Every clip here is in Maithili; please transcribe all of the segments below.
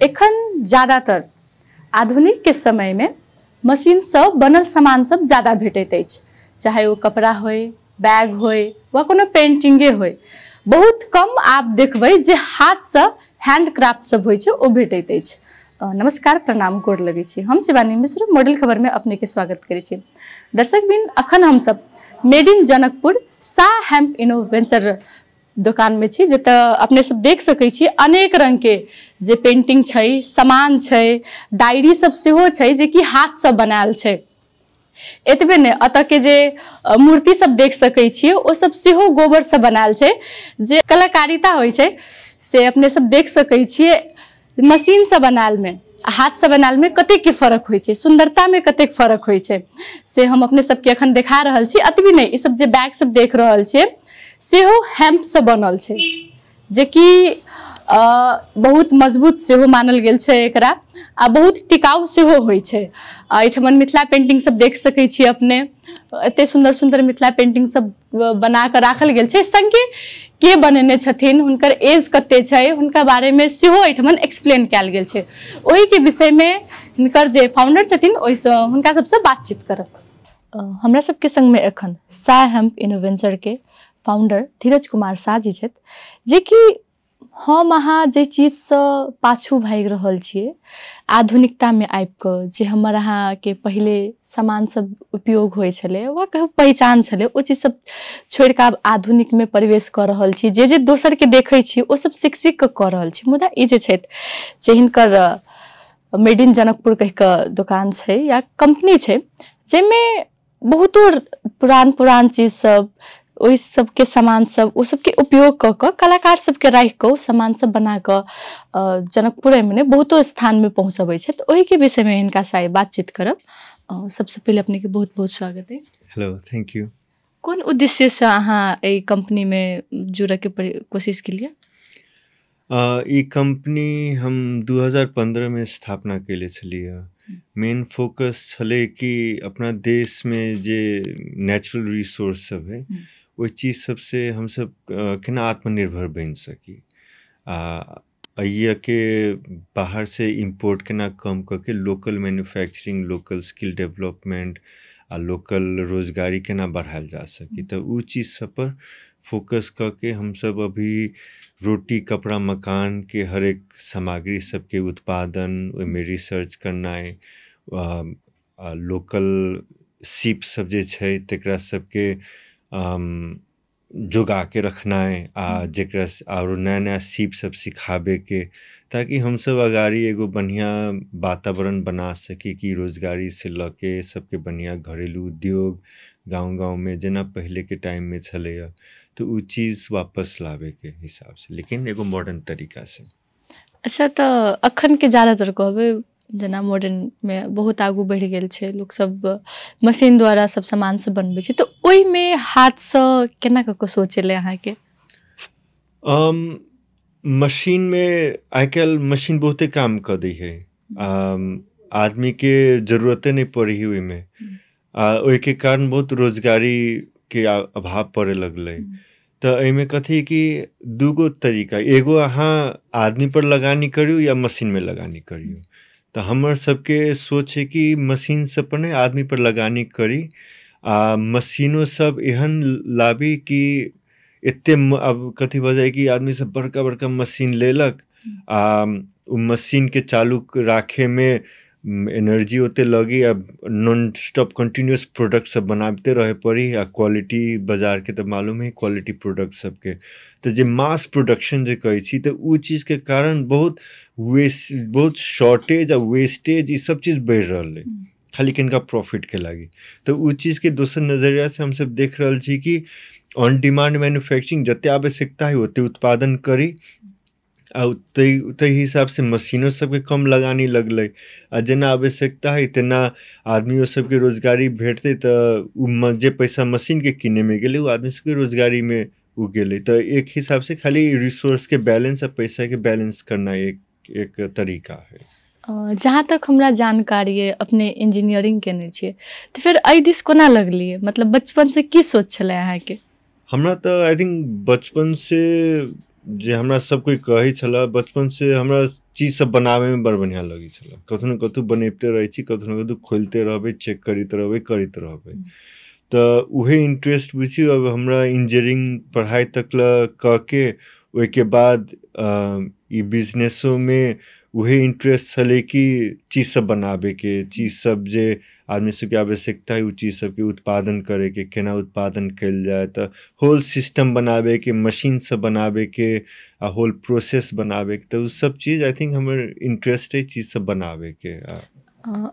एखन ज़्यादातर आधुनिक के समय में मशीनसँ बनल सामान सब ज़्यादा भेटैत अछि, चाहे वो कपड़ा होय, बैग होय वा कोनो पेंटिंगे होय। बहुत कम आप देखबै जे हाथसँ हैंडक्राफ्ट सब होइ छै ओ भेटैत अछि। नमस्कार, प्रणाम, गोर लगै छी। हम शिवानी मिश्र मॉडल खबर में अपने के स्वागत करै छी। दर्शक बिन, अखन हम सब made in Janakpur Shah hemp innoventure दोकान में छी, जतऽ अपने सब देख सकै छी अनेक रंग के जे पेंटिंग छै, सामान छै, डायरी सब सेहो छै जे कि हाथसँ बनायल छै। एतबे नहि, एतऽ के जे मूर्ति सब देख सकै छियै ओ सब सेहो गोबरसँ बनायल छै। जे कलाकारिता होइ छै से अपने सब देख सकै छियै। मशीनसँ बनायल में हाथसँ बनायल में कतेक के फर्क होइ छै, सुंदरता में कतेक फर्क होइ छै से हम अपने सबके अखन देखा रहल छी। एतबी नहि, ई सब जे बैग सब देख रहल छियै सेहो हेम्पसँ बनल छै, जेकि बहुत मजबूत सेहो मानल गेल छै एकरा आ बहुत टिकाउ सेहो होइ छै। एहिठमन मिथिला पेंटिंग सब देख सकै छी अपने, एते सुंदर सुंदर मिथिला पेंटिंग सब बना कऽ राखल गेल छै। संगे के बनेने छथिन, हुनकर एज कते छै, हुनका बारेमे सेहो एहिठमन एक्सप्लेन कयल गेल छै। ओहिके विषयमे हिनकर जे फाउंडर छथिन ओहिसँ हुनका सबसँ बातचीत करब। हमरा सबके संगमे एखन शाह हेम्प इनोवेंचर के फाउंडर धीरज कुमार शाह जी छथि, जेकि हम अहाँ जे चीजसँ पाछू भागि रहल छियै आधुनिकतामे आबिकऽ, जे हमर अहाँके पहिले सामान सब उपयोग होइ छलै वा कहू पहिचान छलै, ओ चीज सब छोड़िकऽ आब आधुनिकमे प्रवेश कऽ रहल छी। जे जे दोसरके देखै छी ओ सब सीख सीख कऽ कऽ रहल छी। मुदा ई जे छथि से हिनकर मेड इन जनकपुर कहि कऽ दोकान छै या कम्पनी छै, जाहिमे बहुतो पुरान पुरान चीज सब, ओहि सबके सामान सब, ओ सबके उपयोग कऽ कऽ कलाकार सबके राखि कऽ ओ सामान सब बना कऽ जनकपुरेमे नहि बहुतो स्थानमे पहुँचबै छै। तऽ ओहिके विषयमे हिनकासँ आइ बातचीत करब। सबसँ पहिले अपनेके बहुत बहुत स्वागत अछि। Hello, thank you. कोन उद्देश्यसँ अहाँ एहि कम्पनीमे जुड़यके कोशिश केलियै? ई कम्पनी हम 2015 में स्थापना कयले छलियै। मेन फोकस छलै कि अपना देशमे जे नेचुरल रिसोर्स सब है ओहि चीज सबसँ हमसब केना आत्मनिर्भर बनि सकी आ एहिके बाहरसँ इम्पोर्ट केना कम कऽ के local manufacturing, local skill development आ लोकल रोजगारी केना बढ़ायल जा सकी। तऽ ओ चीज सब पर फोकस कऽ के हमसब अभी रोटी कपड़ा मकान के हरेक सामग्री सबके उत्पादन, ओहिमे रिसर्च करनाइ, लोकल सीप सब जे छै तकरा सबके जोगा के रखनाइ आ जकरा आरो नया नया सीप सब सिखाबैके, ताकि हमसब अगाड़ी एगो बढ़िआँ वातावरण बना सकी कि रोजगारी से लऽ के सबके बढ़िआँ घरेलू उद्योग गाँव गाँवमे जेना पहिलेके टाइममे छलैए तऽ ओ चीज वापस लाबैके हिसाबसँ, लेकिन एगो मॉडर्न तरीकासँ। अच्छा, तऽ अखनके ज़्यादातर कहबै जेना मॉडर्नमे बहुत आगू बढ़ि गेल छै, लोकसब मशीन द्वारा सब सामान सब बनबै छै, तऽ ओहिमे हाथसँ केना कऽ कऽ सोच एलै अहाँके? मशीनमे आइ काल्हि मशीन बहुते काम कऽ दै है, आदमीके जरूरते नहि पड़ै है ओहिमे, आ ओहिके कारण बहुत रोजगारीके अभाव पड़े लगलै। तऽ एहिमे कथी कि दूगो तरीका, एगो अहाँ आदमी पर लगानी करियौ या मशीनमे लगानी करियौ। तऽ हमर सबके सोच है कि मशीन सब पर नहि आदमी पर लगानी करी आ मशीनो सब एहन लाबी कि एते अब कथी भऽ जाइ कि आदमी सब बड़का बड़का मशीन लेलक आ ओ मशीनके चालू राखैमे एनर्जी ओते लगी आ नॉन स्टॉप कंटिन्यूअस प्रोडक्ट सब बनाबिते रहै पड़ी आ क्वालिटी बाजारके तऽ मालूम है क्वालिटी प्रोडक्ट सबके, तऽ जे मास प्रोडक्शन जे कहै छी तऽ ओ चीजके कारण बहुत वेस्ट, बहुत शॉर्टेज आ वेस्टेज ई सब चीज बढ़ि रहल है खाली किनका प्रॉफिटके लागि। तऽ ओ चीजके दोसर नजरियासँ हमसब देख रहल छी कि ऑन डिमांड मैन्युफैक्चरिंग जते आवश्यकता है ओते उत्पादन करी आ ओतहि हिसाबसँ मशीनो सबके कम लगानी लगलै आ जेना आवश्यकता है तेना आदमियो सबके रोजगारी भेटतै तऽ ओ जे पैसा मशीनके किनैमे गेलै ओ आदमी सबके रोजगारीमे ओ गेलै। तऽ एक हिसाबसँ खाली रिसोर्सके बैलेंस आ पैसाके बैलेंस करना एक एक तरीका है। जहाँ तक हमरा जानकारी अइ अपने इंजीनियरिंग केने छियै, तऽ फेर एहि दिस कोना लगलियै? मतलब बचपनसँ की सोच छलै अहाँके? हमरा तऽ I think बचपनसँ जे हमरा सब कोइ कहै छलै बचपन से, हमरा चीज सब बनाबैमे बड़ बढ़िआँ लगै छलै। कतहु ने कतहु बनबिते रहै छी, कतहु ने कतहु खोलिते रहबै, चेक करैत रहबै, करैत रहबै। तऽ उहे इंट्रेस्ट बुझियौ अब हमरा इंजीनियरिंग पढ़ाइ तक लए कऽ के ओहिके बाद ई बिजनेसोमे उहे इंट्रेस्ट छलै कि चीज सब बनाबैके, चीज सब जे आदमी सबके आवश्यकता है ओ चीज सबके उत्पादन करैके, केना उत्पादन कयल जाय, तऽ होल सिस्टम बनाबैके, मशीन सब बनाबैके आ होल प्रोसेस बनाबैके। तऽ ओ सब चीज I think हमर इंट्रेस्ट है चीज सब बनाबैके।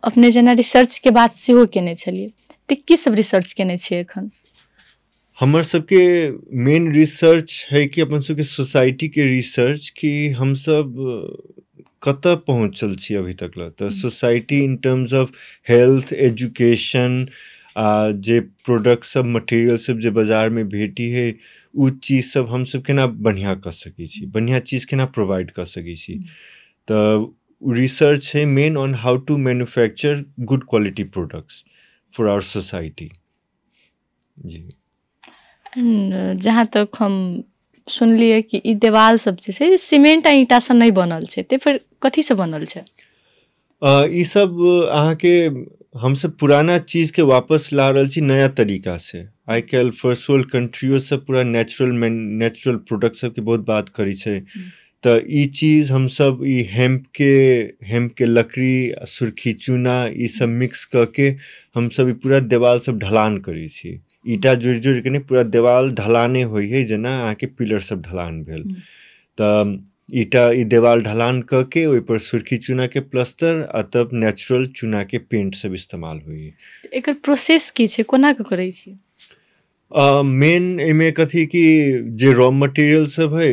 अपने जेना रिसर्चके बात सेहो केने छलियै, तऽ की सब रिसर्च केने छियै एखन? हमर सबके मेन रिसर्च है कि अपन सबके सोसाइटीके रिसर्च, कि हमसब कतऽ पहुँचल छी अभी तक लए। तऽ society in terms of health, education, आ जे प्रोडक्ट सब, मटेरियल सब जे बाजारमे भेटी है, ओ चीज सब हमसब केना बढ़िआँ कऽ सकै छी, बढ़िआँ चीज केना प्रोवाइड कऽ सकै छी। तऽ रिसर्च है main on how to manufacture good quality products for our society. जी। जहाँ तक हम सुनलियै कि ई देवाल सब जे छै सीमेंट आ ईंटासँ नहि बनल छै, तऽ फेर कथीसँ बनल छै? ई सब अहाँके हमसब पुराना चीजके वापस ला रहल छी नया तरीकासँ। आइ काल्हि फर्स्ट वर्ल्ड कंट्रियो सब पूरा नेचुरल प्रोडक्ट सबके बहुत बात करै छै। तऽ ई चीज हमसब ई हेम्पके लकड़ी, सुर्खी चूना, ई सब मिक्स कऽ के हमसब ई पूरा देवाल सब ढलान करै छी। ईंटा जोड़ि जोड़ि के नहि, पूरा देवाल ढलाने होइ है, जेना अहाँके पिलर सब ढलान भेल। तऽ ईंटा ई देवाल ढलान कऽ के ओहिपर सुर्खी चूनाके प्लस्तर आ तब नेचुरल चूनाके पेंट सब इस्तेमाल होइ है। एकर प्रोसेस की छै, कोना कऽ करै छी? मेन एहिमे कथी कि जे रॉ मटेरियल सब है,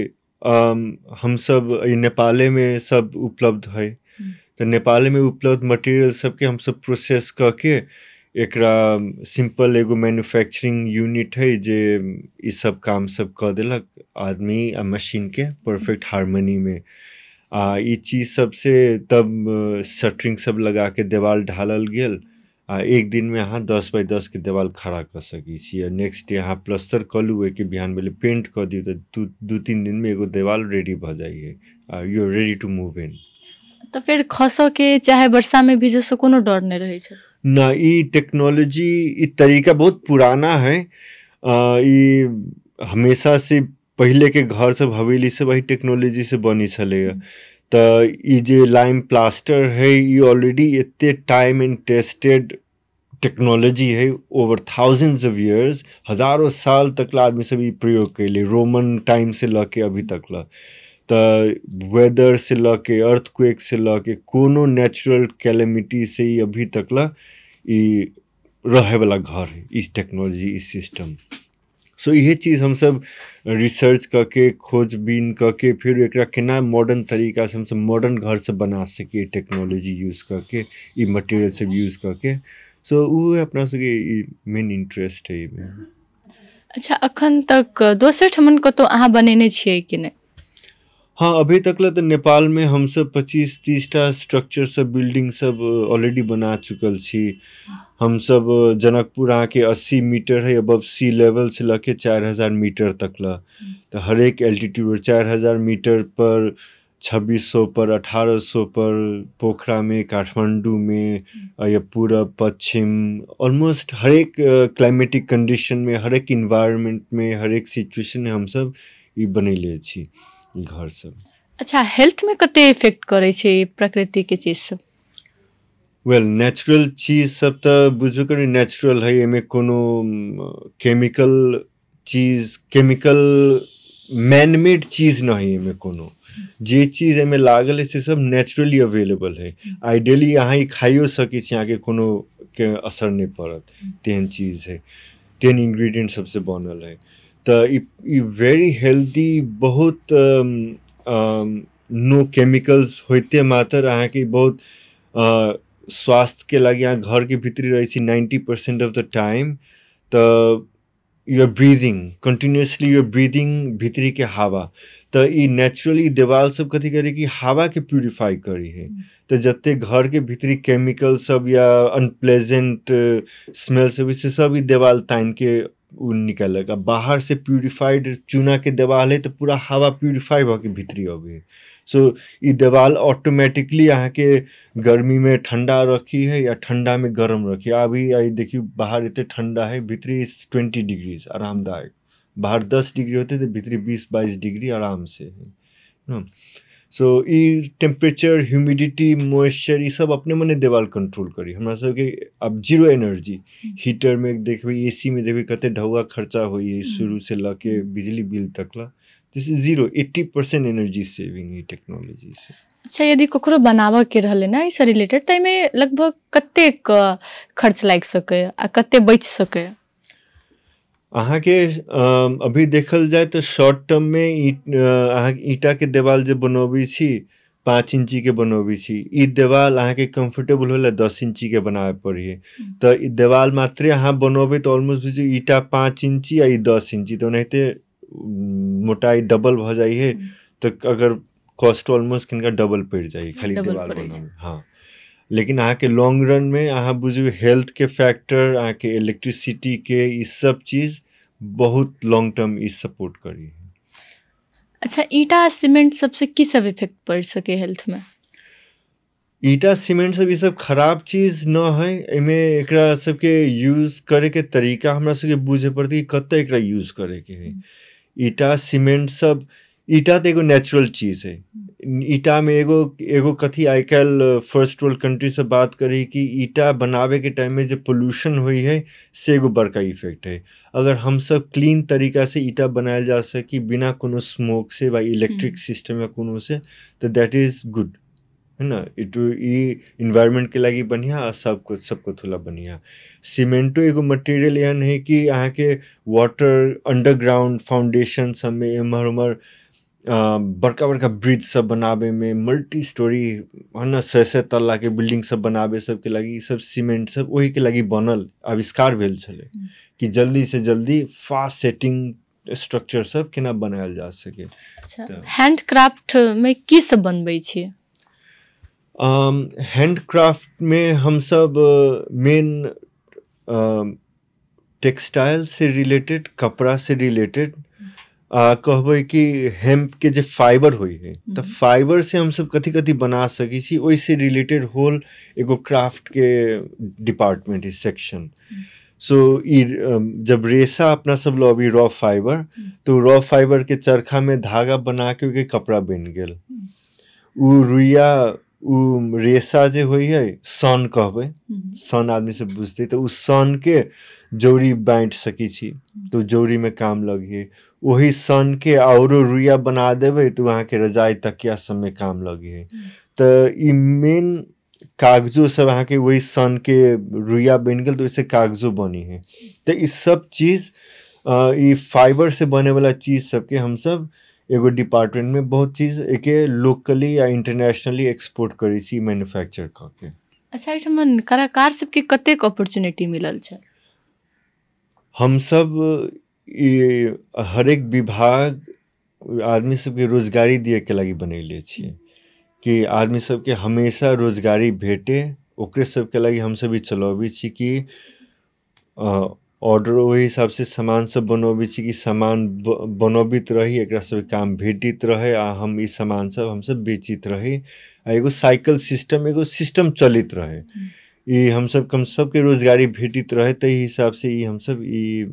हमसब एहि नेपालेमे सब उपलब्ध है। तऽ नेपालमे उपलब्ध मटेरियल सबके हमसब प्रोसेस कऽ के एकरा सिंपल एगो मैन्युफैक्चरिंग यूनिट है जे ई सब काम सब कऽ देलक, आदमी आ मशीनके परफेक्ट हार्मनीमे। आ ई चीज सबसे तब शटरिंग सब लगा के देवाल ढालल गेल आ एक दिनमे अहाँ 10 बाय 10 के देवाल खड़ा कऽ सकै छी। आ नेक्स्ट डे अहाँ प्लस्तर कऽ लू, ओहिके बिहान भेलै पेंट कऽ दियौ, तऽ 2-3 दिनमे एगो देवाल रेडी भऽ जाइ है आ you are ready to move in. तऽ फेर खसऽके चाहे वर्षामे भीजऽसँ कोनो डर नहि रहै छै? ना, ई टेक्नोलॉजी, ई तरीका बहुत पुराना है। ई हमेशा से पहिले के घर सब, हवेली सब एही टेक्नोलॉजी से बनी छलैया। तऽ ई जे लाइम प्लास्टर है, ई ऑलरेडी एते टाइम एंड टेस्टेड टेक्नोलॉजी है, ओवर थाउजेंड्स ऑफ इयर्स, हजारों साल तक ला आदमी सब ई प्रयोग कैले, रोमन टाइम से लऽ के अभी तक ला। तऽ वेदर से लऽ के, अर्थक्वेक से लऽ के, कोनो नेचुरल कैलेमिटी से ई अभी तक ला ई रहैवला घर है, ई टेक्नोलॉजी, ई सिस्टम। सो इहे चीज हमसब रिसर्च कऽ के, खोजबीन कऽ के, फिर एकरा केना मॉडर्न तरीकासँ हमसब मॉडर्न घर सब बना सकी टेक्नोलॉजी यूज कऽ के, ई मटेरियल सब यूज कऽ के। सो ओ अपना सबके ई मेन इंट्रेस्ट है एहिमे। अच्छा, अखन तक दोसर ठमन कतहु अहाँ बनेने छियै कि नहि? हाँ, अभी तक ला तऽ नेपालमे हमसब 25-30 टा स्ट्रक्चर सब, बिल्डिंग सब ऑलरेडी बना चुकल छी। हमसब जनकपुर अहाँके 80 मीटर है अबव सी लेवल से लऽ के 4000 मीटर तक ला। तऽ हरेक एल्टीट्यूड 4000 मीटर पर, 2600 पर, 1800 पर, पोखरामे, काठमाण्डूमे, या पूरब पश्चिम, ऑलमोस्ट हरेक क्लाइमेटिक कंडीशनमे, हरेक इन्वायरमेंटमे, हरेक सिचुएशनमे हमसब ई बनैले छी ई घर सब। अच्छा, हेल्थमे कते इफेक्ट करै छै प्रकृतिके चीज सब? वेल, नेचुरल चीज सब तऽ बुझबे करी नेचुरल है, एहिमे कोनो केमिकल चीज, केमिकल मैनमेड चीज नहि है एहिमे कोनो। जे चीज एहिमे लागल है से सब नेचुरली अवेलेबल है। आइडियली अहाँ ई खाइयो सकै छी, अहाँके कोनो के असर नहि पड़त, तेहन चीज है, तेहन इंग्रेडिएंट सबसे बनल है। तऽ ई वेरी हेल्दी, बहुत नो केमिकल्स होइते मात्र अहाँके बहुत स्वास्थ्यके लागि अहाँ घरके भित्री रहै छी 90% ऑफ the time, तऽ you are breathing continuously, you are breathing भितरीके हवा। तऽ ई नेचुरली देवाल सब कथी करै कि हवाके प्यूरिफाई करै है। तऽ जते घरके भितरी केमिकल सब या अनप्लेजेंट स्मेल सब, से सब ई देवाल तानिके ओ निकाललक। आ बाहर से प्यूरिफाइड चूना के देवाल है तऽ पूरा हवा प्यूरिफाई भऽ के भीतरी अबै है। सो ई देवाल ऑटोमेटिकली अहाँके गर्मीमे ठंडा रखी है या ठंडामे गरम रखी है। अभी आई देखियौ बाहर एते ठंडा है, भीतरी 20 डिग्रीज आरामदायक, बाहर 10 डिग्री होते तऽ भीतरी 20-22 डिग्री आराम से है। सो ई टेम्परेचर, ह्यूमिडिटी, मॉइस्चर ई सब अपने मने देवाल कंट्रोल करी। हमरा सबके आब जीरो एनर्जी, हीटरमे देखबै, एसी में देखबै कते ढौआ खर्चा होइ है शुरू से लऽ के बिजली बिल तक ला। This is zero, 80% energy saving E technology से। अच्छा, यदि ककरो बनाबऽ के रहलै ने एहिसँ रिलेटेड तऽ एहिमे लगभग कतेक खर्च लागि सकैए आ कते बचि सकैए? अहाँके अभी देखल जाय तऽ शॉर्ट टर्ममे अहाँ ईंटाके देवाल जे बनबै छी 5 इंचीके बनबै छी, ई देवाल अहाँके कम्फर्टेबल होय ला 10 इंचीके बनाबे पड़ै है। तऽ ई देवाल मात्रे अहाँ बनबै तऽ ऑलमोस्ट बुझियौ ईंटा 5 इंची आ ई 10 इंची, तऽ ओनाहिते मोटाइ डबल भऽ जाइ है। तऽ अगर कॉस्ट ऑलमोस्ट कनिका डबल पड़ि जाइ है खाली देवाल बनाबैमे। हाँ, लेकिन अहाँके लॉन्ग रनमे अहाँ बुझबै हेल्थके फैक्टर, अहाँके इलेक्ट्रिसिटीके, ई सब चीज बहुत लॉन्ग टर्म ई सपोर्ट करी। अच्छा, ईंटा सीमेंट सबसे की सब इफेक्ट पड़ि सके हेल्थमे? ईंटा सीमेंट सब ई सब खराब चीज न है, एहिमे एकरा सबके यूज करैके तरीका हमरा सबके बुझे पड़तै कि कतऽ एकरा यूज करैके है। ईंटा सीमेंट सब, ईंटा तऽ एगो नेचुरल चीज है। ईंटामे एगो एगो कथी आइ काल्हि फर्स्ट वर्ल्ड कंट्री से बात करी कि ईंटा बनाबैके टाइममे जे पोल्यूशन होइ है से एगो बड़का इफेक्ट है। अगर हमसब क्लीन तरीका से ईंटा बनायल जा सकी बिना कोनो स्मोक से वा इलेक्ट्रिक सिस्टम या कोनो से, तऽ that is good है ना। It ई इन्वायरमेंटके लागि बढ़िआँ आ सबको सबको थोड़ा बढ़िआँ। सीमेंटो एगो मटेरियल एहन है कि अहाँके वाटर अंडरग्राउंड फाउंडेशन सबमे एम्हर उम्हर बड़का बड़का ब्रिज सब बनाबैमे, मल्टी स्टोरी है ना, 100-100 तल्लाके बिल्डिंग सब बनाबे सबके लागि ई सब सीमेंट सब ओहिके लागि बनल आविष्कार भेल छलै कि जल्दी से जल्दी फास्ट सेटिंग स्ट्रक्चर सब केना बनायल जा सके। अच्छा, हैंडक्राफ्ट में की सब बनबै छियै? हैंडक्राफ्टमे हमसब मेन टेक्सटाइल से रिलेटेड, कपड़ा से रिलेटेड कहबै कि हेम्प के जे फाइबर होइ है तऽ फाइबर से हमसब कथी कथी बना सकै छी ओहिसे रिलेटेड होल एगो क्राफ्ट के डिपार्टमेंट है, सेक्शन। सो ई जब रेशा अपना सब लबी रॉ फाइबर, तो रॉ फाइबर के चरखा में धागा बना के ओहिके कपड़ा बनि गेल। उ रुइया, उ रेशा जे होइ है सन कहबै, सन आदमी सब बुझतै, तऽ उ सन के जौरी बाँटि सकै छी तऽ जौरीमे काम लगी। ओही सन के औरो रुइया बना देबै तऽ अहाँके रजाइ तकिया सबमे काम लगी है। तऽ ई मेन कागजो सब अहाँके वही सन के रुइया बनि गेल तऽ ओहिसँ कागजो बनी है। तऽ ई सब चीज ई फाइबर से बनेवला चीज सबके हमसब एगो डिपार्टमेंट में बहुत चीज एके लोकली या इंटरनेशनली एक्सपोर्ट करै छी मैन्युफैक्चर कऽ के। अच्छा, एहिठाम कलाकार सबके कतेक अपॉर्चुनिटी मिलल छै? हमसब ई हरेक विभाग आदमी सबके रोजगारी दिएके लागि बनैले छियै कि आदमी सबके हमेशा रोजगारी भेटे, ओकरे सबके लागि हमसब ई चलबै छी कि ऑर्डर ओहि हिसाबसँ सामान सब बनबै छी कि सामान बनबैत रही, एकरा सबके काम भेटैत रहै आ हम ई सामान सब हमसब बेचित रही आ एगो साइकिल सिस्टम, एगो सिस्टम चलैत रहै। ई हमसब कम सबके रोजगारी भेटैत रहै, ताहि हिसाबसँ ई हमसब ई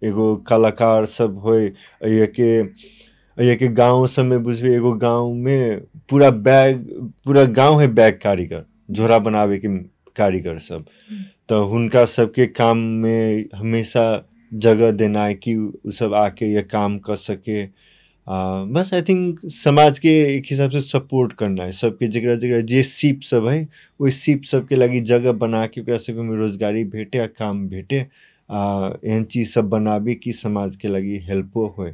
एगो कलाकार सब होइ एहिके गाँव सबमे बुझबै एगो गाँवमे पूरा बैग, पूरा गाँव है बैग कारीगर, झोरा बनाबैके कारीगर सब, तऽ हुनका सबके काममे हमेशा जगह देनाइ कि ओ सब आके ये काम कऽ सके। बस I think समाजके एक हिसाबसँ सपोर्ट करनाइ सबके, जकरा जकरा जे सीप सब है ओहि सीप सबके लागि जगह बनाके ओकरा सबके रोजगारी भेटे आ काम भेटे आ एहन चीज सब बनाबी कि समाजके लागि हेल्पो होइ।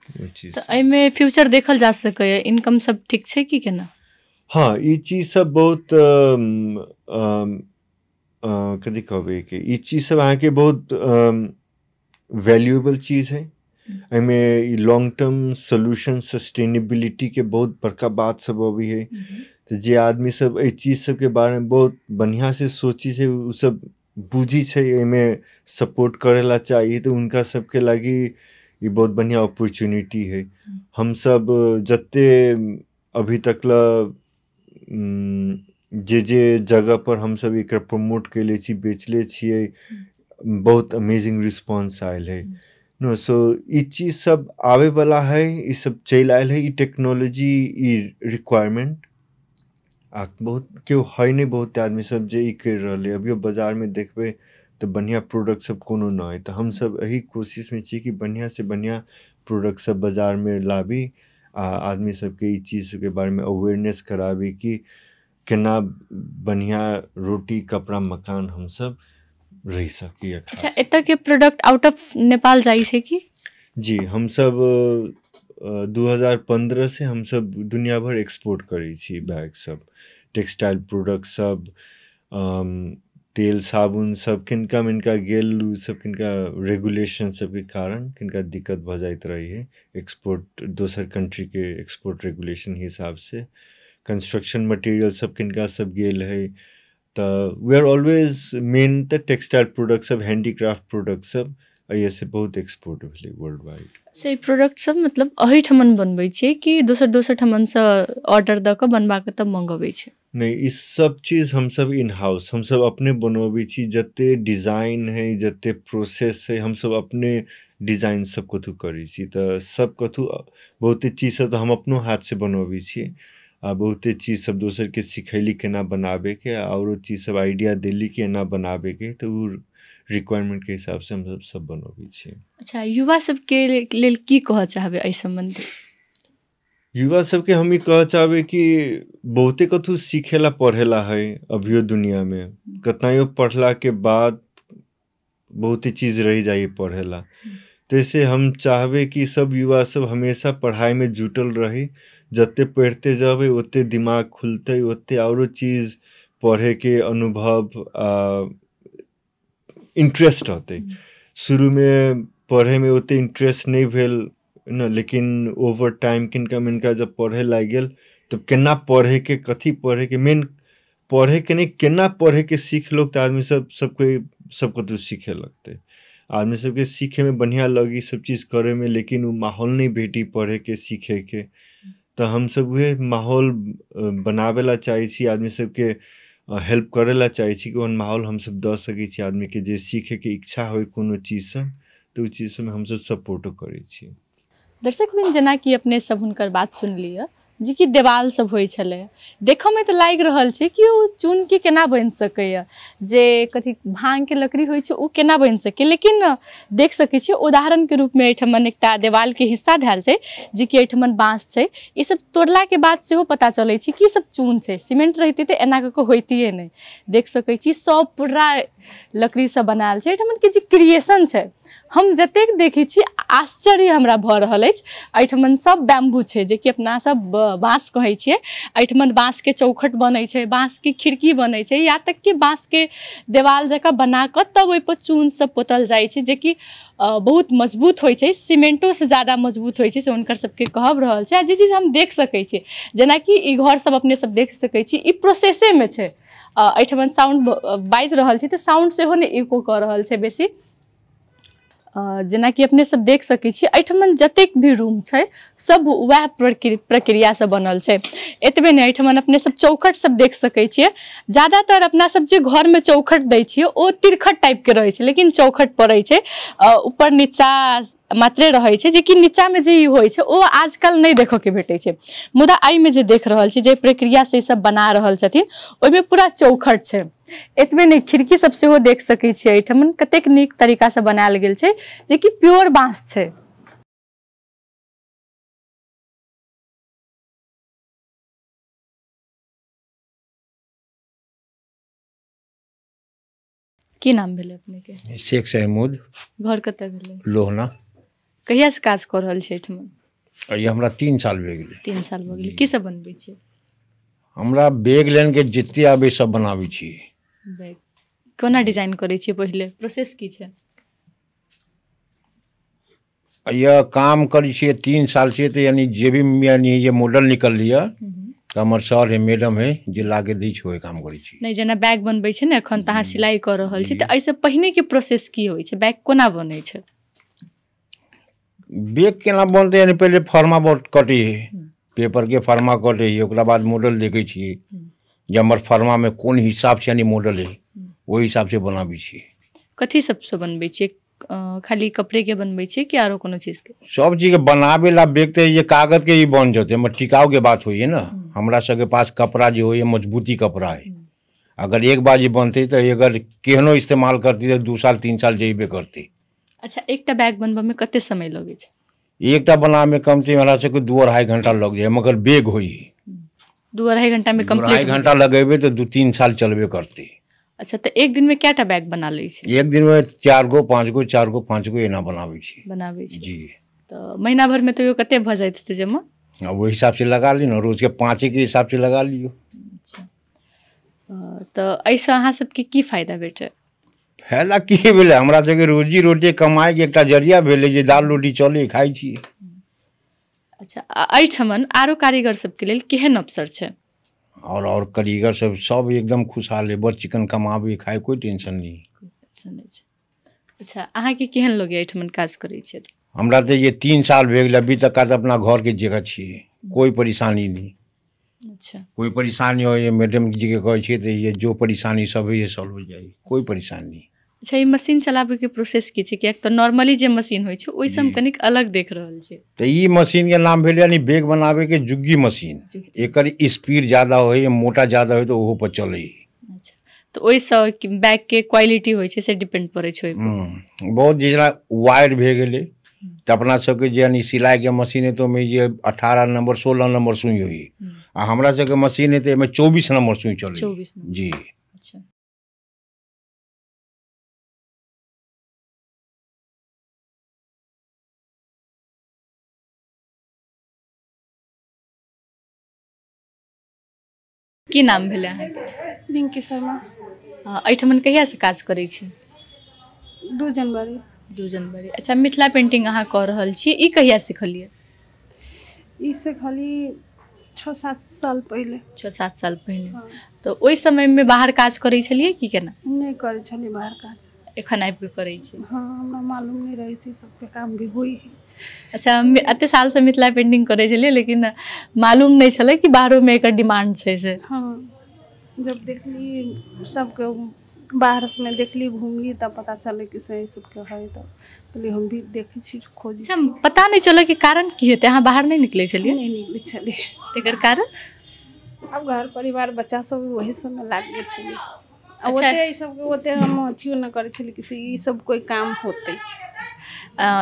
तऽ एहिमे फ्यूचर देखल जा सकैए? इनकम सब ठीक छै कि केना? हाँ, ई चीज सब बहुत कथी कहबै कि ई चीज सब अहाँके बहुत वैल्यूएबल चीज है। एहिमे ई लॉन्ग टर्म सोल्यूशन सस्टेनेबिलिटी के बहुत बड़का बात सब अबै है। तऽ जे आदमी सब एहि चीज सबके बारेमे बहुत बढ़िआँसँ सोची छै ओ सब बुझी छै एहिमे सपोर्ट करे ला चाही, तऽ हुनका सबके लागि ई बहुत बढ़िआँ अपॉर्चुनिटी है। हमसब जते अभी तक ला जे जे जगह पर हमसब एकर प्रमोट कयले छी, बेचले छियै, बहुत अमेजिंग रिस्पॉन्स आयल है। नो सो ई चीज सब आबे वाला है, ई सब चलि आयल है, ई टेक्नोलॉजी, ई रिक्वायरमेंट। आ बहुत केओ है नहि, बहुत आदमी सब जे ई करि रहल है। अभियो बाजारमे देखबै तऽ बढ़िआँ प्रोडक्ट सब कोनो नहि है, तऽ हमसब एहि कोशिशमे छी कि बढ़िआँ से बढ़िआँ प्रोडक्ट सब बाजारमे लाबी आ आदमी सबके ई चीज सबके बारेमे अवेयरनेस कराबी कि केना बढ़िआँ रोटी कपड़ा मकान हमसब रहि सकी। अच्छा, एतऽ के प्रोडक्ट आउट ऑफ नेपाल जाइ छै की? जी, हमसब 2015 से हमसब दुनिया भर एक्सपोर्ट करै छी बैग सब, टेक्सटाइल प्रोडक्ट सब, तेल साबुन सब। किनका मिनका गेल उ सब किनका रेगुलेशन सबके कारण किनका दिक्कत भऽ जाइत रहै है एक्सपोर्ट, दोसर कंट्रीके एक्सपोर्ट रेगुलेशन हिसाब से। कंस्ट्रक्शन मटेरियल सब किनका सब गेल है। तऽ वी आर ऑलवेज मेन तऽ टेक्सटाइल प्रोडक्ट सब, हैंडीक्राफ्ट प्रोडक्ट सब एहिसँ बहुत एक्सपोर्ट भेलै वर्ल्ड वाइड। से ई प्रोडक्ट सब मतलब एहिठमन बनबै छियै कि दोसर दोसर ठमनसँ ऑर्डर दऽ कऽ बनबा कऽ तब मंगबै छै? नहि, ई सब चीज हमसब इन हाउस हमसब अपने बनबै छी। जते डिजाइन है, जते प्रोसेस है, हमसब अपने डिजाइन सब कथू करै छी। तऽ सब कथू बहुते चीज सब तऽ हम अपनो हाथसँ बनबै छी आ बहुते चीज सब दोसरके सिखैली केना बनाबैके, आओरो चीज सब आइडिया देली कि एना बनाबैके, तऽ ओ रिक्वायरमेंटके हिसाबसँ हमसब सब बनबै छी। अच्छा, युवा सबके लेल की कहऽ चाहबै एहि सम्बन्धी? युवा सबके हम ई कहऽ चाहबै कि बहुते कथू सीखेला पढ़ेला है अभियो दुनियामे, कतनाइयो पढ़लाके बाद बहुते चीज रहि जाइ पढ़ेला। तैसे हम चाहबै कि सब युवा सब हमेशा पढ़ाइमे जुटल रही, जते पढ़िते जेबै ओते दिमाग खुलतै, ओते आओरो चीज पढ़ैके अनुभव आ इंट्रेस्ट होतै। शुरूमे पढ़ैमे ओते इंट्रेस्ट नहि भेल ने, लेकिन ओवर टाइम किनका मिनका जब पढ़े लागि गेल तब केना पढ़ैके, कथी पढ़ैके, मेन पढ़ैके नहि केना पढ़ैके सीख लोक तऽ आदमी सब सबके सब कतहु सीखे लगतै। आदमी सबके सीखैमे बढ़िआँ लगी सब चीज करैमे, लेकिन ओ माहौल नहि भेटी पढ़ैके सीखैके। तऽ हमसब उहे माहौल बनाबै ला चाहै छी, आदमी सबके हेल्प करै ला चाहै छी कि ओहन माहौल हमसब दऽ सकै छी आदमीके जे सीखैके इच्छा होइ कोनो चीजसँ, तऽ ओ चीज सबमे हमसब सपोर्टो करै छी। दर्शक बिन, जेनाकि अपने सब हुनकर बात सुनलियै जे कि देवाल सब होइ छलै, देखऽमे तऽ लागि रहल छै कि ओ चूनके केना बनि सकैए, जे कथी भाँगके लकड़ी होइ छै ओ केना बनि सकैए, लेकिन देख सकै छियै उदाहरणके रूपमे एहिठमन एकटा देवालके हिस्सा धयल छै जेकि एहिठमन बाँस छै। ई सब तोड़लाके बाद सेहो पता चलै छै कि ई सब चून छै, सीमेंट रहितै तऽ एना कऽ कऽ होइतियै नहि। देख सकै छी सब पूरा लकड़ीसँ बनायल छै। एहिठमनके जे क्रिएशन छै हम जतेक देखै छी आश्चर्य हमरा भऽ रहल अछि। एहिठमन सब बैम्बू छै जेकि अपना सब बाँस कहै छियै। एहिठमन बाँसके चौखट बनै छै, बाँसके खिड़की बनै छै, या तक कि बाँसके देवाल जकाँ बना कऽ तब ओहिपर चूनसँ पोतल जाइ छै, जेकि बहुत मजबूत होइ छै, सीमेंटोसँ ज्यादा मजबूत होइ छै, से हुनकर सबके कहब रहल छै। आ जे चीज हम देख सकै छी, जेनाकि ई घर सब अपने सब देख सकै छी, ई प्रोसेसेमे छै। एहिठमन साउंड बाजि रहल छै तऽ साउंड सेहो नहि इको कऽ रहल छै बेसी। जेनाकि अपने सब देख सकै छी एहिठमन जतेक भी रूम छै सब वएह प्रक्रियासँ बनल छै। एतबे नहि, एहिठमन अपने सब चौखट सब देख सकै छियै। ज्यादातर अपना सब जे घरमे चौखट दै छियै ओ तिरखट टाइपके रहै छै, लेकिन चौखट पड़ै छै ऊपर नीचा मात्रे रहै छै, जेकि नीचामे जे ई होइ छै ओ आजकल नहि देखऽके भेटै छै। मुदा एहिमे जे देख रहल छी, जे प्रक्रियासँ ई सब बना रहल छथिन ओहिमे पूरा चौखट छै। एतबे नहि, खिड़की सब सेहो देख सकै छियै एहिठमन कतेक नीक तरीकासँ बनायल गेल छै, जेकि प्योर बाँस छै। की नाम भेलै अपनेके? शेख सहमूद। घर कतऽ भेलै? लोहना। कहिया से काज कऽ रहल छी एहिठमन? ई हमरा 3 साल भए गेलै। 3 साल भऽ गेलै। की सब बनबै छियै? हमरा बैग लाइन के जते आबै सब बनाबै छी। बैग कोना डिजाइन करै छियै? पहिले प्रोसेस की छै? यह काम करै छियै 3 साल से, तऽ यानी जे भी यानी जे मॉडल निकललै यऽ तऽ हमर सर है, मैडम है, जे लाके दै छै ओहे काम करै छी। नहि, जेना बैग बनबै छै ने, एखन तऽ अहाँ सिलाइ कऽ रहल छी, तऽ एहिसँ पहिनेके प्रोसेस की होइ छै, बैग कोना बनै छै? बैग केना बनतै, यानी पहिले फर्मा कटै है, पेपरके फर्मा कटै है, ओकरा बाद मॉडल देखै छियै जे हमर फर्मामे कोन हिसाबसँ यानी मॉडल है, ओहि हिसाबसँ बनाबै छियै। कथी सबसँ बनबै छियै? खाली कपड़ेके बनबै छियै कि आरो कोनो चीजके? सब चीजके बनाबै ला बैग तऽ ये कागजके ही बन जेतै, मगर टिकाउके बात होइए ने। हमरा सबके पास कपड़ा जे होइए मजबूती कपड़ा है, अगर एक बार जे बनतै तऽ अगर केहनो इस्तेमाल करतै तऽ 2 साल 3 साल जेबे करतै। अच्छा, एकटा बैग बनबऽमे कते समय लगै छै? एकटा बनाबैमे कमसँ कम हमरा सबके 2-2.5 घंटा लग जाइ, मगर बैग होइ 2-2.5 घंटामे कम्प्लीट। 2.5 घंटा लगेबै तऽ 2-3 साल चलबे करतै। अच्छा, तऽ एक दिनमे कएटा बैग बना लै छी? एक दिनमे 4 गो 5 गो 4 गो 5 गो एना बनाबै छी। बनाबै छी जी। तऽ महीना भरिमे तैयो कते भऽ जाइत हेतै जमा? ओहि हिसाबसँ लगा लियौ ने, रोजके 5 के हिसाबसँ लगा लियौ। अच्छा, तऽ एहिसँ अहाँ सबके की फायदा भेटै? फायदा की भेलै, हमरा सबके रोजी रोटी कमाइके एकटा जरिया भेलै जे दाल रोटी चलै, खाइ छी। अच्छा, एहिठमन आरो कारीगर सबके लेल केहन अवसर छै? और कारीगर सब सब एकदम खुशहाल है, बड़ चिकन कमाबै खाइ, कोइ टेंशन नहीं। अच्छा, अहाँके केहन लगैए एहिठमन काज करै छियै? हमरा तऽ ये 3 साल भए गेल, अभी तक तऽ अपना घरके जगह छियै, कोइ परेशानी नहीं। अच्छा, कोइ परेशानी होइए मैडम जीके कहै छियै तऽ ये जो परेशानी सब होइए सॉल्व हो जाइ, कोइ परेशानी नहीं। अच्छा, ई मशीन चलाबैके प्रोसेस की छै? किएक तऽ नॉर्मली जे मशीन होइ छै ओहिसँ हम कनिक अलग देख रहल छी। तऽ ई मशीनके नाम भेल यानी बैग बनाबैके जुग्गी मशीन। एकर स्पीड ज्यादा होइ, मोटा ज्यादा होइ तऽ ओहो पर चलै। अच्छा, तऽ ओहिसँ बैगके क्वालिटी होइ छै से डिपेंड पड़ै छै। बहुत जेना वायर भए गेलै तऽ अपना सबके जे यानी सिलाइके मशीन है तऽ ओहिमे जे 18 नम्बर 16 नम्बर सुई होइ, आ हमरा सबके मशीन है तऽ एहिमे 24 नम्बर सुई चलै। 24 जी। अच्छा, की नाम भेलै अहाँके? रिंकी शर्मा। एहिठमन कहियासँ काज करै छी? 2 जनवरी। 2 जनवरी। अच्छा, मिथिला पेंटिंग अहाँ कऽ रहल छी, ई कहिया सिखलियै? ई सिखली 6-7 साल पहिले। 6-7 साल पहिले। तऽ ओहि समयमे बाहर काज करै छलियै की केना? नहि करै छलियै बाहर काज। एखन आबि कऽ करै छी? हँ, हमरा मालूम नहि रहै छै सबके काम भी होइ है। अच्छा, एते सालसँ मिथिला पेंटिंग करै छलियै लेकिन मालूम नहि छलै कि बाहरोमे एकर डिमांड छै से। हँ, जब देखली सबके बाहर से देखली घूमली तब पता चले कि से सबके है, तऽ कहलियै हम भी देखै छी, खोजै छी। अच्छा, पता नहि चलै के कारण की हेतै, अहाँ बाहर नहि निकलै छलियै? नहि निकलै छलियै। तकर कारण? आब घर परिवार बच्चा सब वही सबमे लागि गेल छलियै। आ ओते ई सबके ओते हम अथियो नहि करै छलियै कि से ई सब कोइ काम होतै।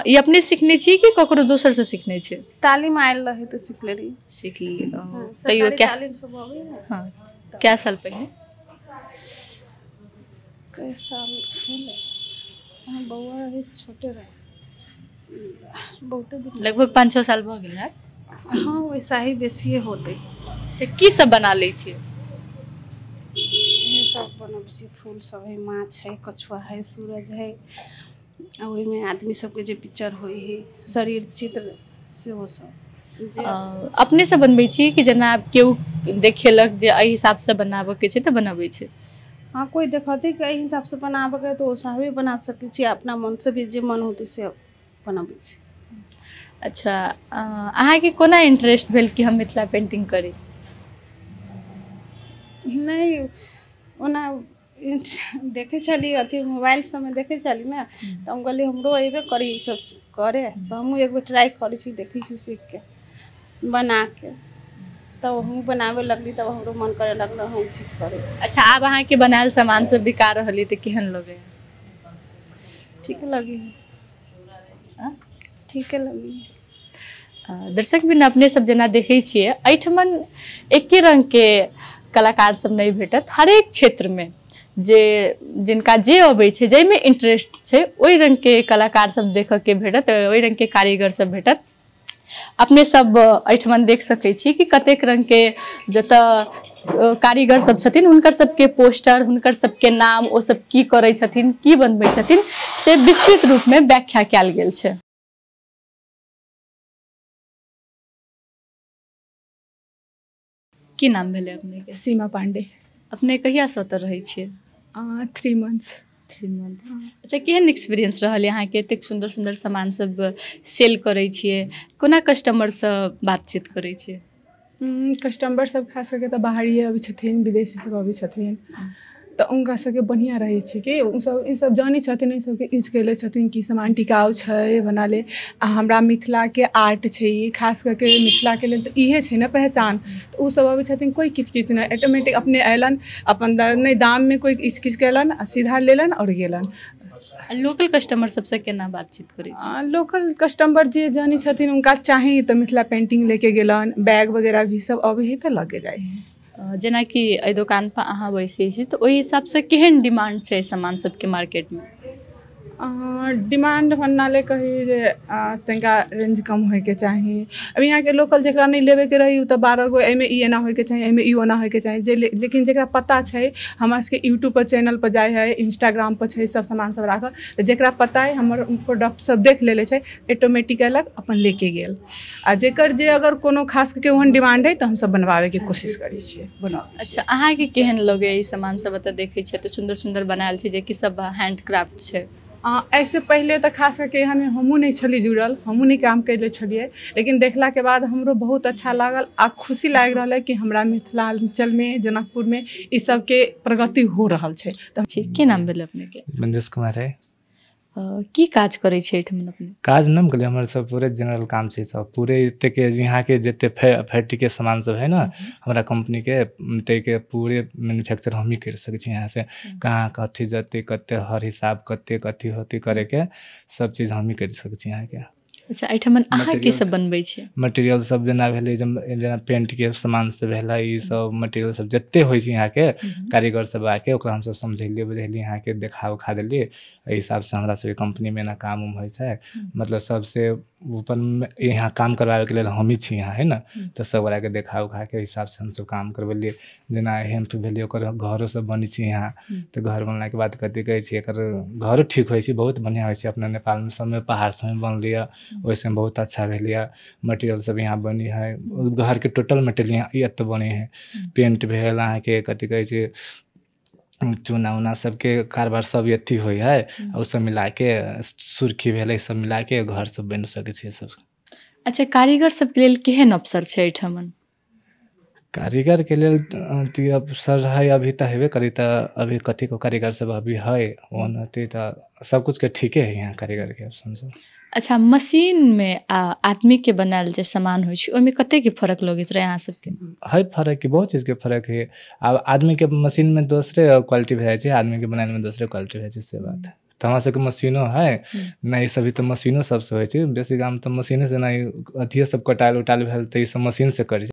ई अपने सीखने छी कि ककरो दोसरसँ सीखने छी? तालीम आयल रहै तऽ सीखले रही। सीख लेलियै। तैयो क्या तालीम सब अबै ने? हँ, कै साल पहिने? कै साल भेलै, बौआ रहै छोटे रहै, बहुते दिन, लगभग 5-6 साल भऽ गेल हैत। हँ, वैसा ही बेसिए होतै। अच्छा, की सब बना लै छियै? इहे सब बनबै छी, फूल सब है, माछ है, कछुआ है, सूरज है, आ ओहिमे आदमी सबके जे पिक्चर होइ है, शरीर चित्र सेहो सब। अपनेसँ बनबै छी कि जेना आब केओ देखेलक जे एहि हिसाबसँ बनाबऽके छै तऽ बनबै छै? हाँ, कोइ देखतै कि एहि हिसाबसँ बनाबऽके तऽ ओहिसाबे बना सकै छी, अपना मनसँ भी जे मन होतै से बनाबै छी। अच्छा, अहाँके कोना इंटरेस्ट भेल कि हम मिथिला पेंटिंग करी? नहि, ओना देखै छलियै अथी मोबाइल सबमे देखै छलियै ने, तऽ हम कहलियै हमरो अयबे करी ई सब करे, से हमहूँ एक बेर ट्राइ करै छी, देखै छी सीखके बनाके, तब हमहूँ बनाबे लगली, तब हमरो मन करे लगल हँ ई चीज करे। अच्छा, आब अहाँके बनायल सामान सब बिका रहल अइ तऽ केहन लगैए? ठीक लगी, ठीके लगी। दर्शक बिन अपने सब जेना देखै छियै एहिठमन एके रंगके कलाकार सब नहि भेटत। हरेक क्षेत्रमे जे जिनका जे अबै छै, जाहिमे इंटरेस्ट छै, ओहि रंगके कलाकार सब देखऽके भेटत, ओहि रंगके कारीगर सब भेटत। अपने सब एहिठमन देख सकै छी कि कतेक रंगके जतऽ कारीगर सब छथिन हुनकर सबके पोस्टर, हुनकर सबके नाम, ओ सब की करै छथिन, की बनबै छथिन, से विस्तृत रूपमे व्याख्या कयल गेल छै। की नाम भेलै अपनेके? सीमा पांडे। अपने कहियासँ ओतऽ रहै छियै? 3 months। 3 months। अच्छा, केहन एक्सपीरियंस रहल अहाँके? एतेक सुन्दर सुन्दर सामान सब सेल करै छियै, कोना कस्टमरसँ बातचीत करै छियै? कस्टमर सब खास करके तऽ बाहरिए अबै छथिन, विदेशी सब अबै छथिन, तऽ हुनका सबके बढ़िआँ रहै छै कि ओसब ईसब जानै छथिन, एहि सबके यूज कयले छथिन कि सामान टिकाउ छै बना ले। आ हमरा मिथिलाके आर्ट छै ई, खास करके मिथिलाके लेल तऽ इहे छै ने पहचान। तऽ ओसब अबै छथिन, कोइ किछु किछु नहि, ऑटोमेटिक अपने अयलनि, अपन नहि दाममे कोइ किछु किछु कयलनि आ सीधा लेलनि आओर गेलनि। लोकल कस्टमर सबसँ केना बातचीत करै छी? लोकल कस्टमर जे जानै छथिन हुनका चाही तऽ मिथिला पेंटिंग लेके गेलनि, बैग वगैरह भी सब अबै हइ तऽ लऽ जाइ हइ। जेनाकि एहि दोकान पर अहाँ बैसै छी तऽ ओहि हिसाबसँ केहन डिमांड छै सामान सबके मार्केटमे? डिमांड भन्ना ले कही जे तनिका रेंज कम होइके चाही। अब यहाँके लोकल जकरा नहि लेबेके रही ओ तऽ 12 गो एहिमे ई एना होइके चाही, एहिमे ई ओना होइके चाही जे, लेकिन जकरा पता छै, हमरा सबके यूट्यूबपर चैनलपर जाइ हइ, इंस्टाग्रामपर छै सब सामान सब राखल, तऽ जकरा पता हइ हमर प्रोडक्ट सब देख लेले छै, ऑटोमेटिक अयलक अपन लेके गेल। आ जेकर जे अगर कोनो खास करके ओहन डिमांड हइ तऽ हमसब बनवाबैके कोशिश करै छियै, बनाबै। अच्छा, अहाँके केहन लगैए ई सामान सब एतऽ देखै छियै तऽ सुन्दर सुन्दर बनायल छै, जेकि सब हैंडक्राफ्ट छै? एहिसँ पहिले तऽ खास करके एहन हमहूँ नहि छलियै जुड़ल, हमहूँ नहि काम कयले छलियै, लेकिन देखलाके बाद हमरो बहुत अच्छा लागल आ खुशी लागि रहल है कि हमरा मिथिलाञ्चलमे जनकपुरमे ई सबके प्रगति हो रहल छै। तऽ की नाम भेल अपनेके? मंजेश कुमार है। की काज करै छियै एहिठाम अपने? काज नहि करियै, हमर सब पूरे जनरल काम छै सब, पूरे एतेक यहाँके जते फैक्ट्रीके सामान सब है ने हमरा कंपनीके, ताहिके पूरे मैन्युफैक्चर हमही करि सकै छी। यहाँ से कहाँ कथी जते कते हर हिसाब कते कथी होती करैके सब चीज हमही करि सकै छी यहाँके। अच्छा, एहिठाम अहाँ की सब बनबै छियै? मटेरियल सब जेना भेलै, जेना पेंटके सामान सब भेलै, ई सब मटेरियल सब जते होइ छै यहाँके कारीगर सब आके ओकरा हमसब समझेलियै बुझेलियै, यहाँके देखा उखा देलियै। एहि हिसाबसँ हमरा सबके कंपनीमे एना काम उम होइ छै, मतलब सबसे ऊपर यहाँ काम करवाबैके लेल हमही छी यहाँ है ने, तऽ सब गोटाके देखा उखाके हिसाबसँ हमसब काम करबेलियै। जेना हेम्प भेलै, ओकर घरो सब बनै छै यहाँ, तऽ घर बनलाके बाद कथी कहै छै एकर घरो ठीक होइ छै, बहुत बढ़िआँ होइ छै। अपना नेपालमे सबमे पहाड़ सबमे बनलैए, ओहिसँ बहुत अच्छा भेलैए। मटेरियल सब यहाँ बनी है, घरके टोटल मटेरियल यहाँ एतऽ बनै है। पेंट भेल अहाँके कथी कहै छै चूना उना सबके कारोबार सब अथी होइ है, ओ सब मिलाके सुर्खी भेलै, सब मिलाके घर सब बनि सकै छै सब। अच्छा, कारीगर सबके लेल केहन अवसर छै एहिठाम? कारीगरके लेल अथी अवसर है अभी तऽ हेबे करी, तऽ अभी कथी को कारीगर सब अभी है ओहन अथी तऽ सबकुछके ठीके है यहाँ कारीगरके ऑप्शन सब। अच्छा, मशीनमे आ आदमीके बनायल जे सामान होइ छै ओहिमे कतेक फरक लगैत रहै अहाँ सबके? है फरक, कि बहुत चीजके फरक है। आब आदमीके मशीनमे दोसरे क्वालिटी भए जाइ छै, आदमीके बनायलमे दोसरे क्वालिटी भए जाइ छै, से बात है। तऽ हमरा सबके मशीनो है नहि, सभी तऽ मशीनो सबसँ होइ छै, बेसी काम तऽ मशीनेसँ, नहि अथिये सब कटायल उटायल भेल तऽ ई सब मशीनसँ करै छै।